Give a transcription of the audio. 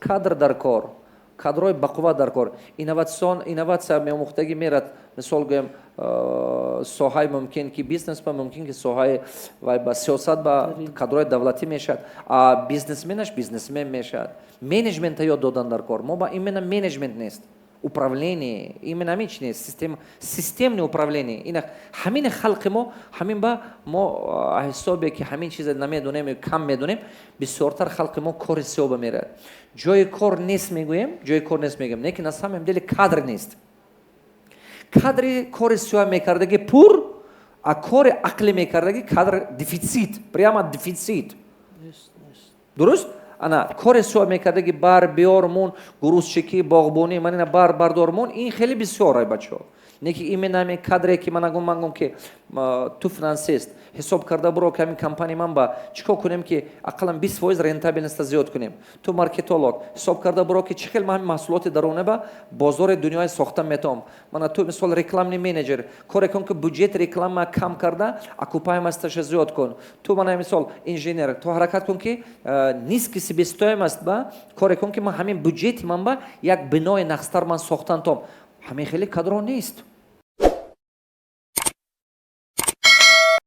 Кадр дар кор, кадрҳои бақувват дар кор. Инновацион, инноватсия меомӯхтагӣ мерад. Мисол гӯем, соҳаи мумкин ки бизнес ба, мумкин ки соҳаи вай ба сиёсат, ба кадрҳои давлатӣ мешавад, а бизнесменаш бизнесмен мешавад. Менеҷмента ёд додан дар кор. Мо ба именно менеҷмент нест, управление, именно ҳамин чи нест, система, системное управление. Ина ҳамин халқи мо, ҳамин ба мо ҳисобе ки ҳамин чиза намедонем, кам медонем. Бисёртар халқи мо кори сиёба меравад. Ҷои кор нест мегӯем, ҷои кор нест мегӯем, не ки на самом деле кадр нест. Кадри кори сиёҳ мекардаги пур, а кори ақлӣ мекардаги кадр дефицит, прямо дефицит. Дуруст, ана кори сиёҳ мекардаги бар биёрмон, грузчикӣ, боғбонӣ, ман ина бар бардормон, ин хеле бисёр ай, бачаҳо. Не ки именно ҳамин кадре ки ман агум, ман гум ки ту финансист, ҳисоб карда буро, ки ҳамин компания ман ба чӣ кор кунем, ки ақаллан 20% рентабельность а зиёд кунем. Ту маркетолог, ҳисоб карда буро, ки чӣ хел ман ҳамин маҳсулоти даруна ба бозори дунёи сохта метавом. Мана ту, мисол, рекламный менеҷер, коре кун, ки бюджет реклама кам карда, окупаемость аша зиёд кун. Ту, мана, мисол, инженер, ту ҳаракат кун, ки низкий себестоимость ба коре кун, ки ман ҳамин бюджети ман ба як бинои нақстар ман сохтан том. Ҳамин хеле кадро нест.